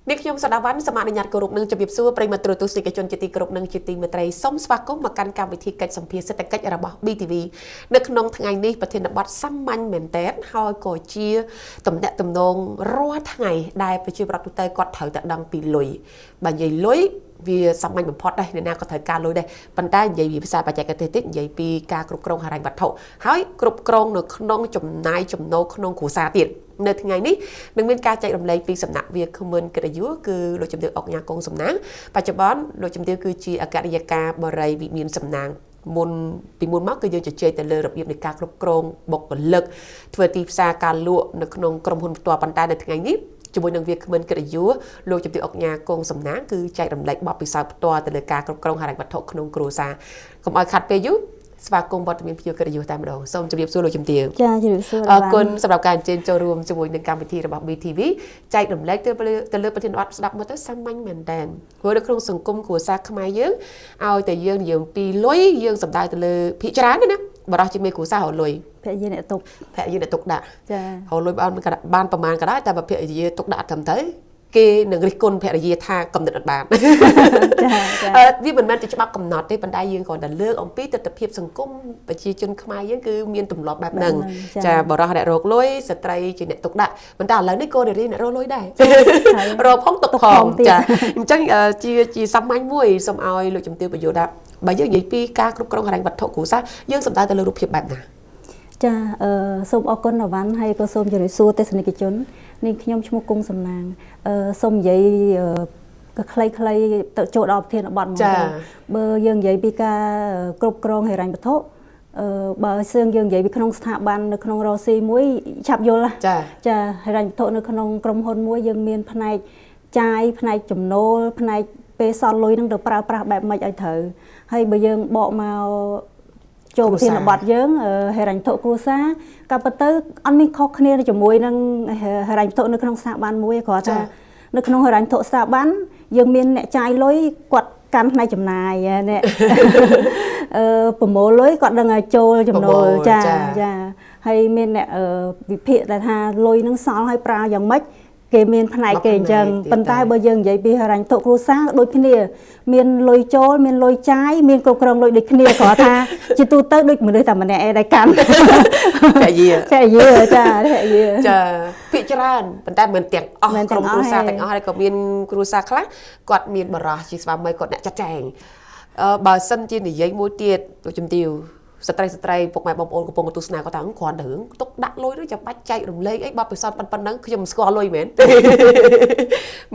នេះខ្ញុំសដាវ៉ាន់សូមអនុញ្ញាតគោរពនឹងជម្រាបសួរប្រិយមិត្តទូរទស្សនិកជនជាទីគោរពនិងជាទីមេត្រីសូមស្វាគមន៍មកកាន់កម្មវិធីកិច្ចសម្ភារសេដ្ឋកិច្ចរបស់ BTV នៅក្នុងថ្ងៃនេះប្រធានបទសាមញ្ញមែនទែនហើយក៏ជាតំណាក់តំណងរាល់ថ្ងៃដែលប្រជាប្រដ្ឋទូទៅគាត់ត្រូវតែដឹងពីលុយបើនិយាយលុយវាសាមញ្ញបំផុតដែរអ្នកណាក៏ត្រូវការលុយដែរប៉ុន្តែនិយាយពីភាសាបច្ចេកទេសតិចនិយាយពីការគ្រប់គ្រងហិរញ្ញវត្ថុហើយគ្រប់គ្រងនៅក្នុងចំណាយចំណូលក្នុងគ្រួសារទៀតនៅថ្ងៃនេះនឹងមានការចែករំលែកពីសំណាក់វាគ្មិនកិត្តិយសគឺលោកជំទាវអុកញ៉ាកងសំណាងបច្ចុប្បន្នលោកជំទាវគឺជាអគ្គនាយិកាបរិយវិមានសំណាងមុនពីមុនមកគឺយើងជជែកទៅលើរបៀបនៃការគ្រប់គ្រងបុគ្គលិកធ្វើទីផ្សារការលក់នៅក្នុងក្រុមហ៊ុនផ្ទាល់ប៉ុន្តែនៅថ្ងៃនេះជាមួយនឹងវាគ្មិនកិត្តិយសលោកជំទាវអុកញ៉ាកងសំណាងគឺចែករំលែកបទពិសោធន៍ផ្ទាល់ទៅលើការគ្រប់គ្រងហិរញ្ញវត្ថុក្នុងគ្រួសារកុំឲ្យខាត់ពេលយូរស្វាគមន៍វត្តមានភ្ញៀវកិត្តិយសតែម្ដងសូមជម្រាបសួរលោកជំទាវ ចាជម្រាបសួរ អរគុណសម្រាប់ការអញ្ជើញចូលរួមជាមួយនឹងកម្មវិធីរបស់ BTV ចែករំលែកទៅលើទៅលើប្រធានបទស្ដាប់មកទៅសាមញ្ញមែនតើព្រោះនៅក្នុងសង្គមគ្រួសារខ្មែរយើងឲ្យតែយើងនិយាយអំពីលុយយើងសំដៅទៅលើភាគច្រើនណាបរិះជាមេគ្រួសាររកលុយ ភរិយាអ្នកទុក ភរិយាអ្នកទុកដាក់ ចា រកលុយបានក៏បានប្រមាណក៏ដោយតែបើភរិយាទុកដាក់អត់ត្រឹមត្រូវគេនឹងរិះគន់ភរិយាថាកំណត់អត់បាន ចាចា អឺវាមិនមែនជាច្បាប់កំណត់ទេប៉ុន្តែយើងគ្រាន់តែលើកអំពីទស្សនវិជ្ជាសង្គមប្រជាជនខ្មែរយើងគឺមានទម្លាប់បែបហ្នឹងចាបរិះអ្នករកលុយស្ត្រីជាអ្នកទុកដាក់ប៉ុន្តែឥឡូវនេះក៏នារីអ្នករកលុយដែររកផងទុកផងចាអញ្ចឹងជាជាសាមញ្ញមួយសូមឲ្យលោកជំទាវបញ្យល់ថាបើយើងនិយាយពីការគ្រប់គ្រងហិរញ្ញវត្ថុគ្រួសារយើងសំដៅទៅលើរូបភាពបែបណា ចាអឺសូមអរគុណអវ៉ាន់ហើយក៏សូមជម្រាបសួរទស្សនិកជននេះខ្ញុំឈ្មោះគង់សំណាងអឺសូមនិយាយក៏ខ្លីៗទៅចូលដល់ប្រធានបទមកទៅបើយើងនិយាយពីការគ្រប់គ្រងហិរញ្ញវត្ថុអឺបើសឿងយើងនិយាយពីក្នុងស្ថាប័ននៅក្នុងរស៊ីមួយឆាប់យល់ ចា ចាហិរញ្ញវត្ថុនៅក្នុងក្រុមហ៊ុនមួយយើងមានផ្នែកចាយផ្នែកចំណូលផ្នែកពេលសល់លុយនឹងទៅប្រើប្រាស់បែបម៉េចឲ្យត្រូវហើយបើយើងបកមកចូលប្រធានបទយើងហិរញ្ញវត្ថុគ្រួសារក៏ប៉ុន្តែអត់មានខុសគ្នាជាមួយនឹងហិរញ្ញវត្ថុនៅក្នុងស្ថាប័នមួយគ្រាន់ថានៅក្នុងហិរញ្ញវត្ថុស្ថាប័នយើងមានអ្នកចាយលុយគាត់កាន់ផ្នែកចំណាយអ្នកអឺប្រមូលលុយគាត់ដឹងឲ្យចូលចំណូលចាចាហើយមានអ្នកវិភាគដែលថាលុយនឹងសល់ឲ្យប្រើយ៉ាងម៉េចគេមានផ្នែកគេអញ្ចឹងប៉ុន្តែបើយើងនិយាយពីហិរញ្ញវត្ថុគ្រួសារដូចគ្នាមានលុយចូលមានលុយចាយមានគ្រប់គ្រងលុយដូចគ្នាគ្រាន់ថាជាទូទៅដូចមនុស្សតែម្នាក់ឯងដែលកាន់ ភរិយា ភរិយាចាភរិយា ចាភាគច្រើនប៉ុន្តែមិនទាំងអស់ក្រុមគ្រួសារទាំងអស់ហើយក៏មានគ្រួសារខ្លះគាត់មានបរោះជាស្វាមីគាត់អ្នកចាត់ចែងអឺបើសិនជានិយាយមួយទៀតលោកជំទាវស្ត្រីស្ត្រីពុកម៉ែបងប្អូនកំពុងទស្សនាគាត់ថាគ្រាន់តែរឿងទុកដាក់លុយនោះចាំបាច់ចែករំលែកអីបទពិសោធន៍ប៉ុណ្ណឹងខ្ញុំមិនស្គាល់លុយមែន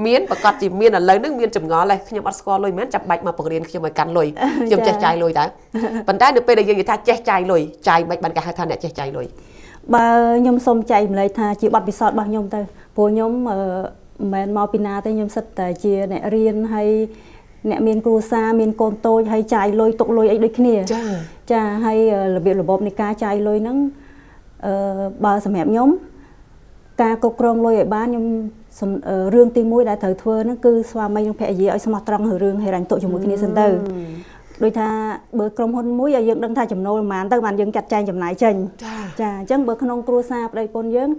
មានប្រកាសជាមានឥឡូវហ្នឹងមានចម្ងល់ហើយខ្ញុំអត់ស្គាល់លុយមែនចាំបាច់មកបង្រៀនខ្ញុំឲ្យកាន់លុយខ្ញុំចេះចាយលុយតើប៉ុន្តែនៅពេលដែលយើងនិយាយថាចេះចាយលុយចាយមិនបានគេហៅថាអ្នកចេះចាយលុយ បើខ្ញុំសូមចែករំលែកថាជាបទពិសោធន៍របស់ខ្ញុំទៅព្រោះខ្ញុំមិនមែនមកពីណាទេខ្ញុំសិតតែជាអ្នករៀនហើយអ្នកមានគ្រួសារមានកូនតូចហើយចាយលុយទុកលុយអីដូចគ្នា ចា ចាហើយរបៀបរបបនៃការចាយលុយហ្នឹងអឺបើសម្រាប់ខ្ញុំការគ្រប់គ្រងលុយឲ្យបានខ្ញុំរឿងទី1ដែលត្រូវធ្វើហ្នឹងគឺស្វាមីនិងភរិយាឲ្យស្មោះត្រង់រឿងហិរញ្ញវត្ថុជាមួយគ្នាសិនទៅដូចថាបើក្រុមហ៊ុនមួយឲ្យយើងដឹងថាចំណូលប៉ុន្មានទៅបានយើងចាត់ចែងចំណាយចេញ ចា ចាអញ្ចឹងបើក្នុងគ្រួសារប្តីប្រពន្ធយើង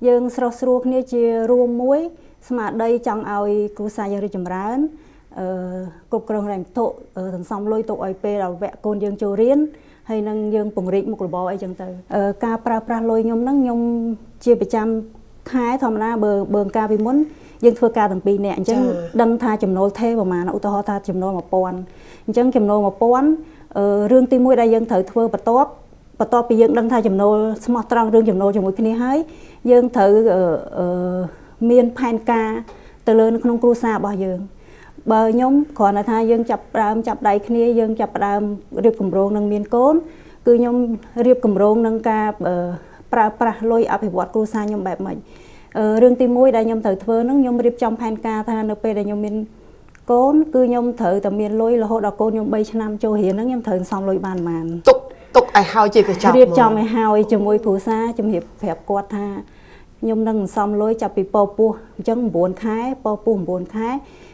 យើងស្រស់ស្រួលគ្នាជារួមមួយស្មារតីចង់ឲ្យគ្រួសារយើងរីកចម្រើនអឺគ្រប់គ្រងហិរញ្ញវត្ថុសន្សំលុយទុកឲ្យពេលដល់វគ្គកូនយើងចូលរៀនហើយនឹងយើងពង្រីកមុខរបរអីចឹងទៅការប្រើប្រាស់លុយខ្ញុំហ្នឹងខ្ញុំជាប្រចាំខែធម្មតាបើបើកាលពីមុនយើងធ្វើការទាំងពីរនាក់អញ្ចឹងដឹងថាចំណូលថេប្រហែលឧទាហរណ៍ថាចំណូល1000អញ្ចឹងចំណូល1000រឿងទី1ដែលយើងត្រូវធ្វើបន្ទាប់បន្ទាប់ពីយើងដឹងថាចំណូលស្មោះត្រង់រឿងចំណូលជាមួយគ្នាហើយយើងត្រូវមានផែនការទៅលើនៅក្នុងគ្រួសាររបស់យើងបើខ្ញុំគ្រាន់តែថាយើងចាប់ផ្ដើមចាប់ដៃគ្នាយើងចាប់ផ្ដើមរៀបគម្រោងនឹងមានកូនគឺខ្ញុំរៀបគម្រោងនឹងការប្រើប្រាស់លុយអភិវឌ្ឍគ្រួសារខ្ញុំបែបម៉េចរឿងទី1ដែលខ្ញុំត្រូវធ្វើហ្នឹងខ្ញុំរៀបចំផែនការថានៅពេលដែលខ្ញុំមានកូនគឺខ្ញុំត្រូវតែមានលុយរហូតដល់កូនខ្ញុំ3ឆ្នាំចូលរៀនហ្នឹងខ្ញុំត្រូវសន្សំលុយបានប៉ុន្មាន ទុកទុកឲ្យហើយជាកញ្ចប់ រៀបចំឲ្យហើយជាមួយគ្រួសារជំរាបប្រាប់គាត់ថាខ្ញុំនឹងសន្សំលុយចាប់ពីពោពោះអញ្ចឹង9ខែពោពោះ9ខែ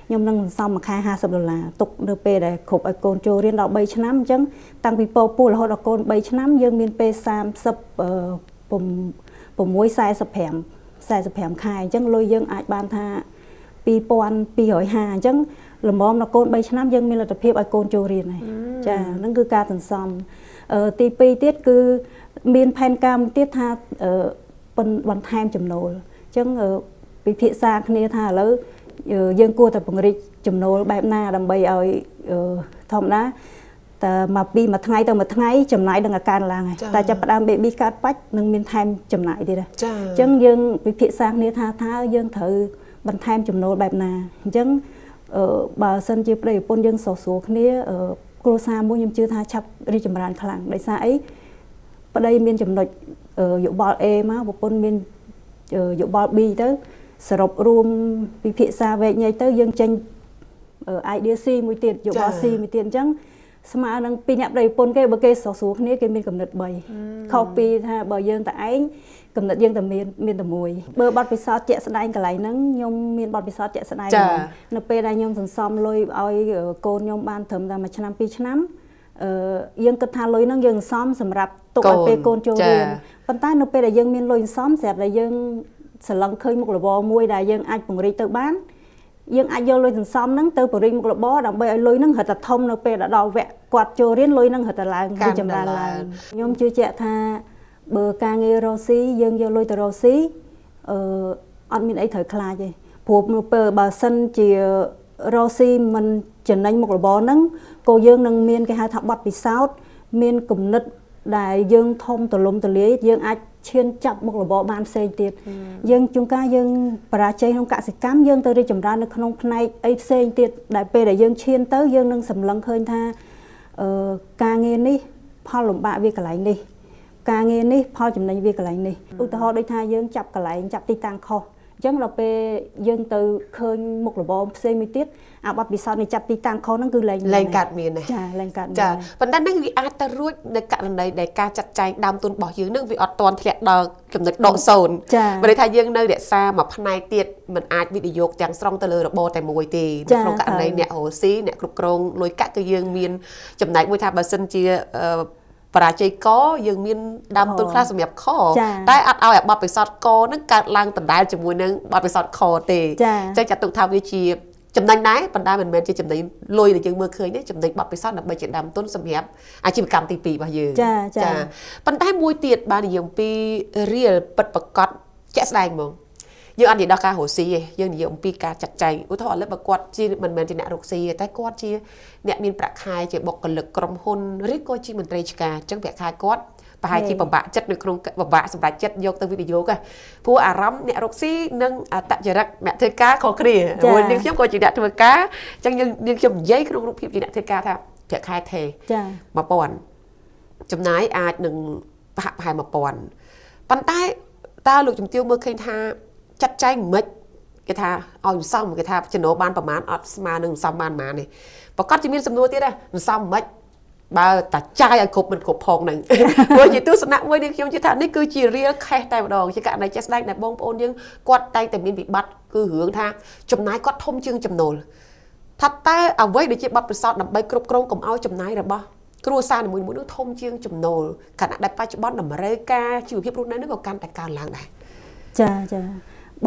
ខ្ញុំនឹងសន្សំមួយខែ50ដុល្លារទុកនៅពេលដែលគ្រប់ឲ្យកូនចូលរៀនដល់3ឆ្នាំអញ្ចឹងតាំងពីពោពោះរហូតដល់កូន3ឆ្នាំយើងមានពេល30 6 45 45ខែអញ្ចឹងលុយយើងអាចបានថា 2250អញ្ចឹងល្មមដល់កូន3ឆ្នាំយើងមានលទ្ធភាពឲ្យកូនចូលរៀនហើយចាហ្នឹងគឺការសន្សំទី2ទៀតគឺមានផែនការមួយទៀតថាបន្ថែមចំណូលអញ្ចឹងពិភាក្សាគ្នាថាឥឡូវយើងគួរតែពង្រីកចំណូលបែបណាដើម្បីឲ្យធម្មតាតែមកពីមួយថ្ងៃទៅមួយថ្ងៃចំណាយនឹងកើនឡើងហើយតែចាប់ផ្ដើម baby កើតបាច់នឹងមានថែមចំណាយទៀតដែរ ចា អញ្ចឹងយើងពិភាក្សាគ្នាថាថាយើងត្រូវបន្ថែមចំណូលបែបណាអញ្ចឹងបើសិនជាប្តីប្រពន្ធយើងស្រស់ស្រួលគ្នាគ្រួសារមួយខ្ញុំជឿថាឆាប់រីកចម្រើនខ្លាំងដោយសារអីប្តីមានចំណុចយោបល់ A មកប្រពន្ធមានយោបល់ B ទៅសរុបរួមពិភាក្សាវែកញែកទៅយើងចេញ idea C មួយទៀតយោបល់ C មួយទៀតអញ្ចឹងស្មើនឹងពីរអ្នកប្តីប្រពន្ធគេបើគេស្រស់ស្រួលគ្នាគេមានកំណត់3ខុសពីថាបើយើងតែឯងកំណត់យើងតែមានតែមួយបើបទពិសោធន៍ជាក់ស្ដែងកន្លែងហ្នឹងខ្ញុំមានបទពិសោធន៍ជាក់ស្ដែងនៅពេលដែលខ្ញុំសន្សំលុយឲ្យកូនខ្ញុំបានត្រឹមតែ1ឆ្នាំ2ឆ្នាំអឺយើងគិតថាលុយហ្នឹងយើងសន្សំសម្រាប់ទុកឲ្យពេលកូនចូលរៀនប៉ុន្តែនៅពេលដែលយើងមានលុយសន្សំស្រាប់តែយើងសន្លឹងឃើញមុខរបរមួយដែលយើងអាចពង្រីកទៅបានយើងអាចយកលុយសន្សំហ្នឹងទៅពង្រីកមុខរបរដើម្បីឲ្យលុយហ្នឹងរត់តែធំនៅពេលដល់វគ្គគាត់ចូលរៀនលុយហ្នឹងរត់តែឡើងរីកចម្រើនឡើងខ្ញុំជឿជាក់ថាបើការងាររកស៊ីយើងយកលុយទៅរកស៊ីអឺអត់មានអីត្រូវខ្លាចទេព្រោះនៅពេលបើសិនជារកស៊ីមិនចំណេញមុខរបរហ្នឹងក៏យើងនឹងមានគេហៅថាបទពិសោធន៍មានគំនិតដែលយើងធំទលំទលាយយើងអាចឈានចាប់មុខរបរបានផ្សេងទៀតយើងជួនកាលយើងបរាជ័យក្នុងកសិកម្មយើងទៅរីកចម្រើននៅក្នុងផ្នែកអីផ្សេងទៀតដែលពេលដែលយើងឈានទៅយើងនឹងសម្លឹងឃើញថាអឺការងារនេះផលលំបាកវាកន្លែងនេះការងារនេះផលចំណេញវាកន្លែងនេះឧទាហរណ៍ដូចថាយើងចាប់កន្លែងចាប់ទីតាំងខុសអញ្ចឹងដល់ពេលយើងទៅឃើញមុខរបរផ្សេងមួយទៀតអាបទពិសោធន៍នៃចាប់ទីតាំងខុសហ្នឹងគឺលែង លែងកើតមានណា ចាលែងកើតមាន ចាប៉ុន្តែនឹងវាអាចទៅរួចនៅករណីដែលការចាត់ចែងដើមទុនរបស់យើងនឹងវាអត់ទាន់ធ្លាក់ដល់ចំណុចដកសូន្យ ចា បើន័យថាយើងនៅរក្សាមួយផ្នែកទៀតมันអាចវិនិយោគទាំងស្រុងទៅលើរបរតែមួយទេនៅក្នុងករណីអ្នករកស៊ីអ្នកគ្រប់គ្រងលុយកាក់គឺយើងមានចំណែកមួយថាបើសិនជាបរាជ័យកយើងមានដើមទុនខ្លះសម្រាប់ខតែអត់ឲ្យបទពិសោធន៍កនឹងកើតឡើងដដែលជាមួយនឹងបទពិសោធន៍ខទេចឹងចាត់ទុកថាវាជាចំណេញដែរប៉ុន្តែមិនមែនជាចំណេញលុយដែលយើងមើលឃើញទេចំណេញបទពិសោធន៍ដើម្បីជាដើមទុនសម្រាប់អាជីវកម្មទី2របស់យើង ចាចា ប៉ុន្តែមួយទៀតបាននិយាយអំពី real ពិតប្រកបជាក់ស្ដែងហ្មងយើងអត់និយាយដល់ការរកស៊ីទេយើងនិយាយអំពីការចាត់ចែងឧទាហរណ៍ឥឡូវបើគាត់ជាមិនមែនជាអ្នករកស៊ីទេតែគាត់ជាអ្នកមានប្រាក់ខែជាបុគ្គលិកក្រុមហ៊ុនឬក៏ជាមន្ត្រីឆ្ការអញ្ចឹងប្រាក់ខែគាត់ប្រហែលជាពិបាកចិត្តនៅក្នុងពិបាកសម្រាប់ចិត្តយកទៅវិនិយោគព្រោះអារម្មណ៍អ្នករកស៊ីនិងអត្តចរិតអ្នកធ្វើការខុសគ្នាព្រោះនាងខ្ញុំក៏ជាអ្នកធ្វើការអញ្ចឹងយើងនាងខ្ញុំនិយាយក្នុងរូបភាពជាអ្នកធ្វើការថាប្រាក់ខែថេ ចា 1000ចំណាយអាចនឹងប្រហាក់ប្រហែល1000ប៉ុន្តែតើលោកជំទាវមើលឃើញថាចាត់ចែងមិនគេថាឲ្យសំគេថាចំណូលបានប្រមាណអត់ស្មើនឹងសំបានប្រមាណទេប្រកាសជាមានសំណួរទៀតដែរសំមិនបើតាចាយឲ្យគ្រប់មិនគ្រប់ផងហ្នឹងព្រោះជាទស្សនៈមួយនេះខ្ញុំជឿថានេះគឺជា real case តែម្ដងជាករណីជាក់ស្ដែងដែលបងប្អូនយើងគាត់តែងតែមានវិបត្តិគឺរឿងថាចំណាយគាត់ធំជាងចំណូលថាតើអ្វីដែលជាបទពិសោធន៍ដើម្បីគ្រប់គ្រងកុំឲ្យចំណាយរបស់គ្រួសារនីមួយៗនោះធំជាងចំណូលខណៈដែលបច្ចុប្បន្នតម្រូវការជីវភាពរស់នៅនោះក៏កាន់តែកើនឡើងដែរ ចាចា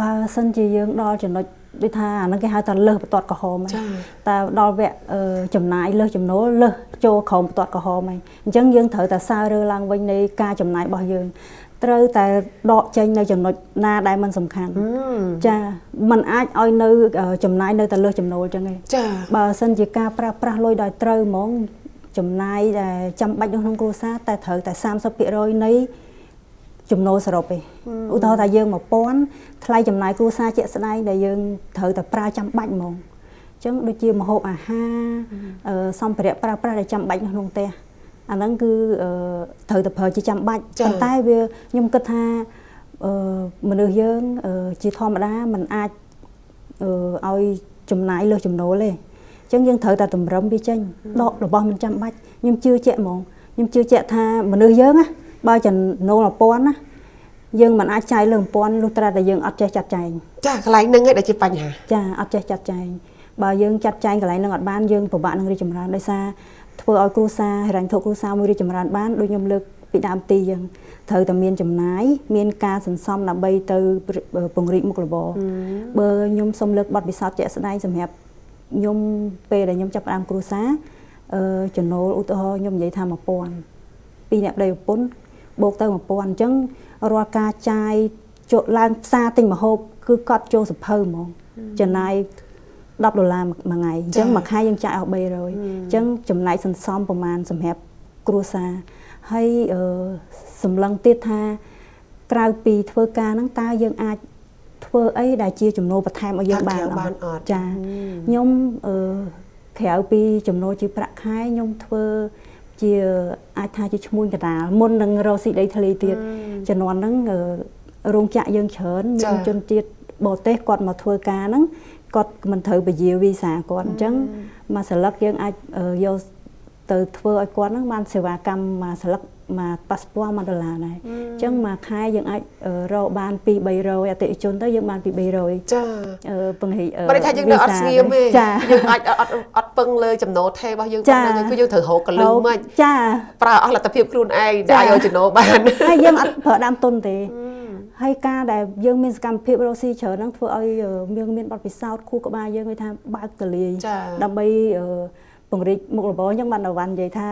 បើសិនជាយើងដល់ចំណុចដូចថាអាហ្នឹងគេហៅថាលើសបន្ទាត់ក្រហម ចា តែដល់វគ្គចំណាយលើសចំណូលលើសចូលក្រោមបន្ទាត់ក្រហមហើយអញ្ចឹងយើងត្រូវតែសើរើឡើងវិញនៃការចំណាយរបស់យើងត្រូវតែដកចេញនៅចំណុចណាដែលមិនសំខាន់ចាมันអាចឲ្យនៅចំណាយនៅតែលើសចំណូលអញ្ចឹងឯង ចា បើសិនជាការប្រើប្រាស់លុយដោយត្រូវហ្មងចំណាយដែលចាំបាច់នៅក្នុងគ្រួសារតែត្រូវតែ30%នៃចំណូលសរុបឯងឧទាហរណ៍ថាយើង1000ថ្លៃចំណាយគ្រួសារជាក់ស្ដែងដែលយើងត្រូវតែប្រើចាំបាច់ហ្មងអញ្ចឹងដូចជាម្ហូបអាហារសម្ភារៈប្រើប្រាស់ដែលចាំបាច់នៅក្នុងផ្ទះអាហ្នឹងគឺត្រូវតែប្រើជាចាំបាច់ប៉ុន្តែវាខ្ញុំគិតថាមនុស្សយើងជាធម្មតាมันអាចឲ្យចំណាយលើសចំណូលទេអញ្ចឹងយើងត្រូវតែតម្រឹមវាចេញដករបស់មិនចាំបាច់ខ្ញុំជឿជាក់ហ្មងខ្ញុំជឿជាក់ថាមនុស្សយើងណាបើចំណូល1000ណាយើងមិនអាចចាយលើ1000លុះត្រាតែយើងអត់ចេះចាត់ចែង ចាកន្លែងហ្នឹងឯងដែលជាបញ្ហា ចាអត់ចេះចាត់ចែងបើយើងចាត់ចែងកន្លែងហ្នឹងអត់បានយើងពិបាកនឹងរីកចម្រើនដោយសារធ្វើឲ្យគ្រួសារហិរញ្ញវត្ថុគ្រួសារមួយរីកចម្រើនបានដូចខ្ញុំលើក ពីដើមទីយើងត្រូវតែមានចំណាយមានការសន្សំដើម្បីទៅពង្រីកមុខរបរបើខ្ញុំសូមលើកបទពិសោធន៍ជាក់ស្ដែងសម្រាប់ខ្ញុំពេលដែលខ្ញុំចាប់ផ្ដើមគ្រួសារចំណូលឧទាហរណ៍ខ្ញុំនិយាយថា1000ពីរអ្នកប្តីប្រពន្ធបូកទៅ1000អញ្ចឹងរាល់ការចាយចូលឡើងផ្សារទិញម្ហូបគឺកត់ចូលសភៅហ្មងចំណាយ10ដុល្លារមួយថ្ងៃអញ្ចឹងមួយខែយើងចាយអស់300អញ្ចឹងចំណាយសន្សំប្រមាណសម្រាប់គ្រួសារហើយសម្លឹងទៀតថាក្រៅពីធ្វើការហ្នឹងតើយើងអាចធ្វើអីដែលជាចំណូលបន្ថែមឲ្យយើងបានអត់ចាខ្ញុំក្រៅពីចំណូលជាប្រាក់ខែខ្ញុំធ្វើជាអាចថាជាឈ្មួញកណ្ដាលមុននឹងរកស៊ីដីធ្លីទៀតជំនាន់ហ្នឹងរោងចក្រយើងច្រើនមានជនជាតិបរទេសគាត់មកធ្វើការហ្នឹងគាត់មិនត្រូវពជាវីសាគាត់អញ្ចឹងមួយស្លឹកយើងអាចយកទៅធ្វើឲ្យគាត់ហ្នឹងបានសេវាកម្មមួយស្លឹកមួយប៉ាសពត1ដុល្លារដែរអញ្ចឹងមួយខែយើងអាចរកបាន2 300អតិថិជនទៅយើងបាន2 300ចាពង្រីកបើថាយើងនៅអត់ស្ងៀមទេយើងអាចអត់ពឹងលើចំណូលថេរបស់យើងប៉ុណ្ណឹងគឺយើងត្រូវរកកលឹះមិនចាប្រើអស់លទ្ធភាពខ្លួនឯងដែលអាចយកចំណូលបានហើយយើងអត់ប្រើដើមទុនទេហើយការដែលយើងមានសកម្មភាពរកស៊ីច្រើនហ្នឹងធ្វើឲ្យយើងមានបទពិសោធន៍ខួរក្បាលយើងគេថាបើកទលាយដើម្បីពង្រីកមុខរបរអញ្ចឹងបានវ៉ាន់និយាយថា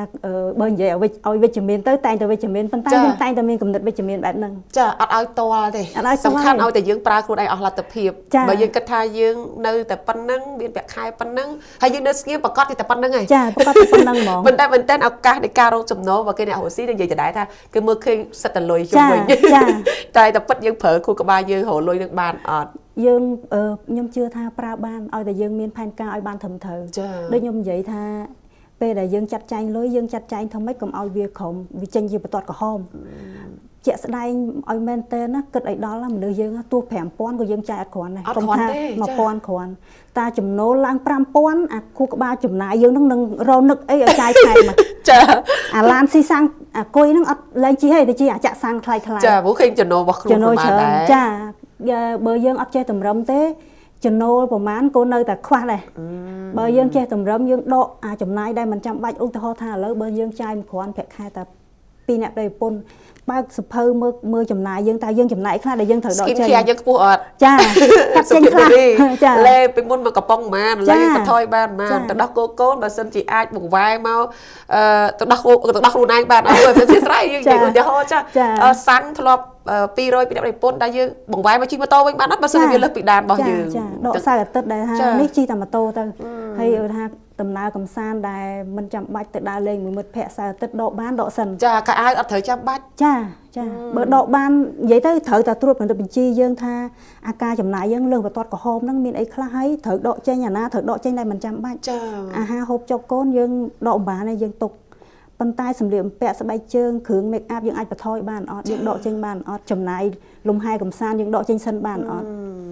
បើនិយាយឲ្យវិជ្ជមានទៅតែងតែវិជ្ជមានប៉ុន្តែខ្ញុំតែងតែមានគំនិតវិជ្ជមានបែបហ្នឹងចាអត់ឲ្យតល់ទេសំខាន់ឲ្យតែយើងប្រើខ្លួនឯងអស់លទ្ធភាពបើយើងគិតថាយើងនៅតែប៉ុណ្្នឹងមានប្រាក់ខែប៉ុណ្្នឹងហើយយើងនៅស្ងៀមប្រកាសតែប៉ុណ្្នឹងហើយចាប្រកាសតែប៉ុណ្្នឹងហ្មងប៉ុន្តែមែនតើឱកាសនៃការរកចំណូលបើគេអ្នករកស៊ីនឹងនិយាយដដែលថាគេមើលឃើញសិតតែលុយជុំវិញតែតែពិតយើងប្រើខួរក្បាលយើងរកលុយនឹងបានអត់យើងខ្ញុំជឿថាប្រើបានឲ្យតែយើងមានផែនការឲ្យបានត្រឹមត្រូវដូចខ្ញុំនិយាយថាពេលដែលយើងចាត់ចែងលុយយើងចាត់ចែងធ្វើម៉េចកុំឲ្យវាក្រុមវាចេញជាបន្ទាត់ក្រហមជាក់ស្ដែងឲ្យមែនតើណាគិតឲ្យដល់មនុស្សយើងទោះ5000ក៏យើងចាយអត់គ្រាន់ដែរកុំថា1000គ្រាន់តាចំណូលឡើង5000អាខួរក្បាលចំណាយយើងនឹងរនឹកអីឲ្យចាយថែមចាអាឡានស៊ីសាំងអាគុយនឹងអត់លែងជិះទេទៅជិះអាចាក់សាំងថ្លៃថ្លៃចាព្រោះឃើញចំណូលរបស់ខ្លួនប្រហែលដែរចាបើយើងអត់ចេះតម្រឹមទេចំណូលប្រមាណក៏នៅតែខ្វះដែរបើយើងចេះតម្រឹមយើងដកអាចំណាយដែលមិនចាំបាច់ឧទាហរណ៍ថាឥឡូវបើយើងចាយមួយគ្រាន់ប្រាក់ខែតែ2អ្នកប្តីប្រពន្ធបើកសភៅមើលចំណាយយើងតើយើងចំណាយខ្លះដែលយើងត្រូវដកចេញ skin care យើងខ្ពស់អត់ចាកាត់ចេញខ្លះចាលេពីមុនមកកំប៉ុងប៉ុន្មានឥឡូវយើងបន្ថយបានប៉ុន្មានទៅដោះគោកូនបើសិនជាអាចបង្វែរមកទៅដោះខ្លួនឯងបានអត់ព្រោះស្រ័យយើងនិយាយឧទាហរណ៍ចាសាំងធ្លាប់200ពីអ្នកប្រពន្ធដែលយើងបង្វែរមកជិះម៉ូតូវិញបានអត់បើសិនវាលើសពីដានរបស់យើងចាដកសៅអាទិត្យដែលថានេះជិះតែម៉ូតូទៅហើយថាដំណើរកំសាន្តដែលមិនចាំបាច់ទៅដើរលេងមួយមិត្តភ័ក្តិសៅអាទិត្យដកបានដកសិនចាកៅអៅអត់ត្រូវចាំបាច់ចាចាបើដកបាននិយាយទៅត្រូវតែត្រួតពិនិត្យបញ្ជីយើងថាអាការចំណាយយើងលើសបន្ទាត់ក្រហមហ្នឹងមានអីខ្លះហើយត្រូវដកចេញអាណាត្រូវដកចេញដែលមិនចាំបាច់ចាអាហារហូបចុកកូនយើងដកបានហើយយើងទុកប៉ុន្តែសម្លៀកបំពាក់ស្បែកជើងគ្រឿងមេកអាប់យើងអាចបន្ថយបានអត់យើងដកចេញបានអត់ចំណាយលំហែកំសាន្តយើងដកចេញសិនបានអត់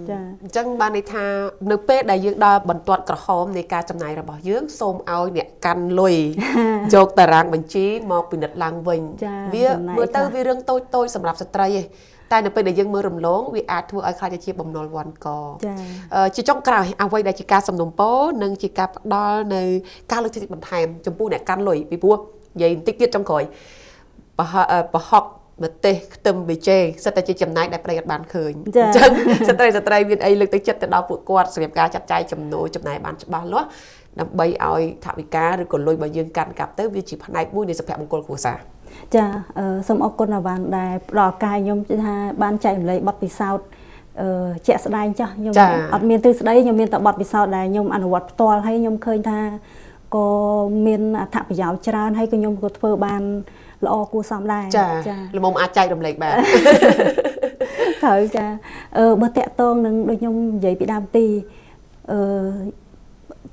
ចាអញ្ចឹងបានន័យថានៅពេលដែលយើងដល់បន្ទាត់ក្រហមនៃការចំណាយរបស់យើងសូមឲ្យអ្នកកាន់លុយយកតារាងបញ្ជីមកពិនិត្យឡើងវិញវាមើលទៅវារឿងតូចតូចសម្រាប់ស្ត្រីឯងតែនៅពេលដែលយើងមើលរំលងវាអាចធ្វើឲ្យខ្លាចទៅជាបំណុលវ័នកជាចុងក្រោយអ្វីដែលជាការសំណូមពរនិងជាការផ្ដល់នៅការលើកទឹកចិត្តបន្ថែមចំពោះអ្នកកាន់លុយពីព្រោះនិយាយបន្តិចទៀតចុងក្រោយប្រហុកម្ទេសខ្ទឹមប៊ីចេងសិតតែជាចំណាយដែលប្តីអត់បានឃើញអញ្ចឹងស្ត្រីមានអីលើកទឹកចិត្តទៅដល់ពួកគាត់សម្រាប់ការចាត់ចែងចំណូលចំណាយបានច្បាស់លាស់ដើម្បីឲ្យថវិកាឬក៏លុយរបស់យើងកាន់កាប់ទៅវាជាផ្នែកមួយនៃសុភមង្គលគ្រួសារចាសូមអរគុណអាវ៉ាន់ដែលផ្ដល់ឱកាសខ្ញុំថាបានចែករំលែកបទពិសោធន៍ជាក់ស្ដែងចាស់ខ្ញុំអត់មានទ្រឹស្ដីខ្ញុំមានតែបទពិសោធន៍ដែលខ្ញុំអនុវត្តផ្ទាល់ហើយខ្ញុំឃើញថាក៏មានអត្ថប្រយោជន៍ច្រើនហើយក៏ខ្ញុំក៏ធ្វើបានល្អគួរសមដែរចាល្មមអាចចែករំលែកបានត្រូវចាបើតាក់តងនឹងដូចខ្ញុំនិយាយពីដើមទី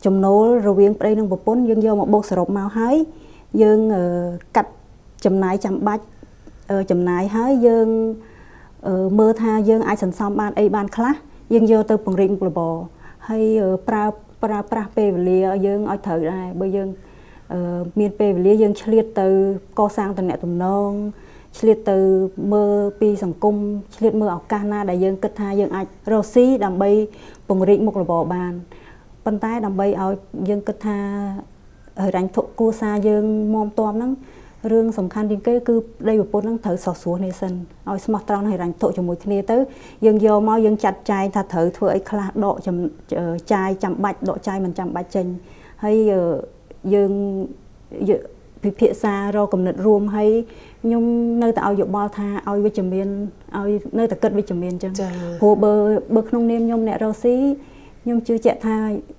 ចំណូលរវាងប្តីនិងប្រពន្ធយើងយកមកបូកសរុបមកហើយយើងកាត់ចំណាយចាំបាច់ចំណាយហើយយើងមើលថាយើងអាចសន្សំបានអីបានខ្លះយើងយកទៅពង្រីកមុខរបរហើយប្រើប្រាស់ពេលវេលាយើងឲ្យត្រូវដែរបើយើងមានពេលវេលាយើងឆ្លៀតទៅកសាងទំនាក់ទំនងឆ្លៀតទៅមើលពីសង្គមឆ្លៀតមើលឱកាសណាដែលយើងគិតថាយើងអាចរកស៊ីដើម្បីពង្រីកមុខរបរបានប៉ុន្តែដើម្បីឲ្យយើងគិតថាហិរញ្ញវត្ថុគ្រួសារយើងមាំទាំហ្នឹង រឿងសំខាន់ជាងគេគឺប្តីប្រពន្ធនឹងត្រូវសោះស្រួលគ្នាសិនឲ្យស្មោះត្រង់ហិរញ្ញវត្ថុជាមួយគ្នាទៅយើងយកមកយើងចាត់ចែងថាត្រូវធ្វើអីខ្លះដកចាយចាំបាច់ដកចាយមិនចាំបាច់ចេញហើយយើងពិភាក្សារកកំណត់រួមហើយខ្ញុំនៅតែឲ្យយោបល់ថាឲ្យវិជ្ជមានឲ្យនៅតែគិតវិជ្ជមានអញ្ចឹងព្រោះបើក្នុងនាមខ្ញុំអ្នករកស៊ីខ្ញុំជឿជាក់ថា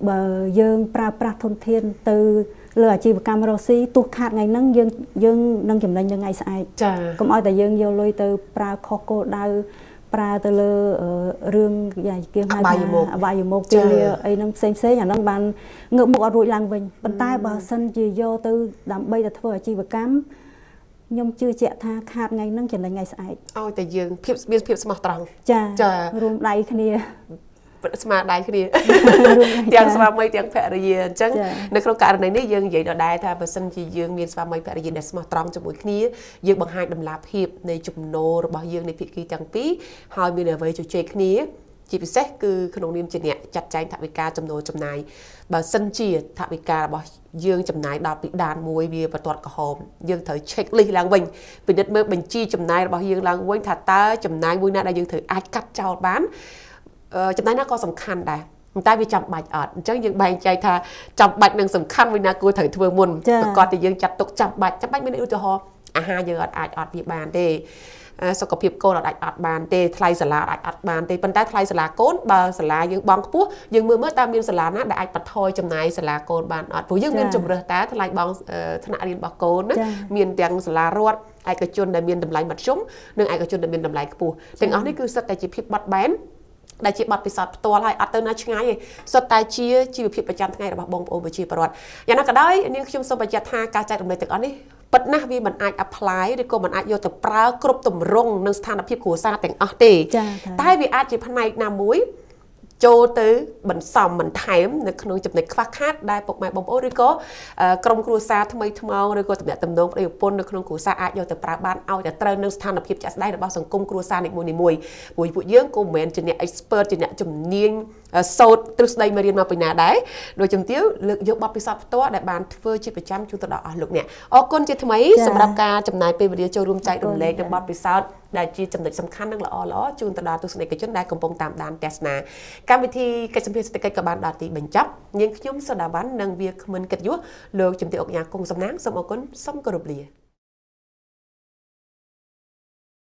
បើយើងប្រើប្រាស់ធនធានទៅលើអាជីវកម្មរកស៊ីទោះខាតថ្ងៃហ្នឹងយើងនឹងចំណេញនៅថ្ងៃស្អែកកុំឲ្យតែយើងយកលុយទៅប្រើខុសគោលដៅប្រើទៅលើរឿងយ៉ាងគេហៅថាអបាយមុខពេលអីហ្នឹងផ្សេងផ្សេងអាហ្នឹងបានងើបមុខអត់រួចឡើងវិញប៉ុន្តែបើសិនជាយកទៅដើម្បីតែធ្វើអាជីវកម្មខ្ញុំជឿជាក់ថាខាតថ្ងៃហ្នឹងចំណេញថ្ងៃស្អែកឲ្យតែយើងភាពមានភាពស្មោះត្រង់ចារួមដៃគ្នា ស្មាដៃគ្នាទាំងស្វាមីទាំងភរិយាអញ្ចឹងនៅក្នុងករណីនេះយើងនិយាយដដែលថាបើសិនជាយើងមានស្វាមីភរិយាដែលស្មោះត្រង់ជាមួយគ្នាយើងបង្ហាញតម្លាភាពនៃចំណូលរបស់យើងនៃភាគីទាំងពីរហើយមានអ្វីជជែកគ្នាជាពិសេសគឺក្នុងនាមជាអ្នកចាត់ចែងថវិកាចំណូលចំណាយបើសិនជាថវិការបស់យើងចំណាយដល់ពីដានមួយវាបន្ទាត់ក្រហមយើងត្រូវ check list ឡើងវិញពិនិត្យមើលបញ្ជីចំណាយរបស់យើងឡើងវិញថាតើចំណាយមួយណាដែលយើងត្រូវអាចកាត់ចោលបានចំណាយណាក៏សំខាន់ដែរតែវាចាំបាច់អត់អញ្ចឹងយើងបែងចែកថាចាំបាច់និងសំខាន់មួយណាគួរត្រូវធ្វើមុនប្រកាសតែយើងចាត់ទុកចាំបាច់មានឧទាហរណ៍អាហារយើងអាចអត់វាបានទេសុខភាពកូនអាចអត់បានទេថ្លៃសាលាអាចអត់បានទេប៉ុន្តែថ្លៃសាលាកូនបើសាលាយើងបង់ខ្ពស់យើងមើលតើមានសាលាណាដែលអាចបន្ថយចំណាយសាលាកូនបានអត់ព្រោះយើងមានជំរើសតើថ្លៃបង់ថ្នាក់រៀនរបស់កូនណាមានទាំងសាលារដ្ឋឯកជនដែលមានតម្លៃមធ្យមនិងឯកជនដែលមានតម្លៃខ្ពស់ទាំងអស់នេះគឺសុទ្ធតែជាភាពបត់បែនដែលជាបទពិសោធន៍ផ្ទាល់ហើយអត់ទៅណាឆ្ងាយទេសុទ្ធតែជាជីវភាពប្រចាំថ្ងៃរបស់បងប្អូនប្រជាពលរដ្ឋយ៉ាងណាក៏ដោយនាងខ្ញុំសូមបញ្ជាក់ថាការចែករំលែកទាំងអស់នេះពិតណាស់វាមិនអាច apply ឬក៏មិនអាចយកទៅប្រើគ្រប់ទម្រង់និងស្ថានភាពគ្រួសារទាំងអស់ទេតែវាអាចជាផ្នែកណាមួយចូលទៅបន្សំបន្ថែមនៅក្នុងចំណុចខ្វះខាតដែលពុកម៉ែបងប្អូនឬក៏ក្រុមគ្រួសារថ្មីថ្មោងឬក៏ទំនាក់ទំនងប្តីប្រពន្ធនៅក្នុងគ្រួសារអាចយកទៅប្រើបានឲ្យតែត្រូវនឹងស្ថានភាពជាក់ស្ដែងរបស់សង្គមគ្រួសារនីមួយៗព្រោះពួកយើងក៏មិនមែនជាអ្នក expert ជាអ្នកជំនាញសូត្រទ្រឹស្ដីមេរៀនមកពីណាដែរដោយជំទាវលើកយកបទពិសោធន៍ផ្ទាល់ដែលបានធ្វើជាប្រចាំជូនទៅដល់អស់លោកអ្នកអរគុណជាថ្មីសម្រាប់ការចំណាយពេលវេលាចូលរួមចែករំលែកនិងបទពិសោធន៍ដែលជាចំណុចសំខាន់និងល្អៗជូនទៅដល់ទស្សនិកជនដែលកំពុងតាមដានទស្សនាកម្មវិធីកិច្ចសម្ភាសន៍សេដ្ឋកិច្ចក៏បានដល់ទីបញ្ចប់នាងខ្ញុំសូដាវ៉ាន់និងវាគ្មិនកិត្តិយសលោកជំទាវអុកញ៉ាគង់សំណាងសូមអរគុណសូមគោរពលា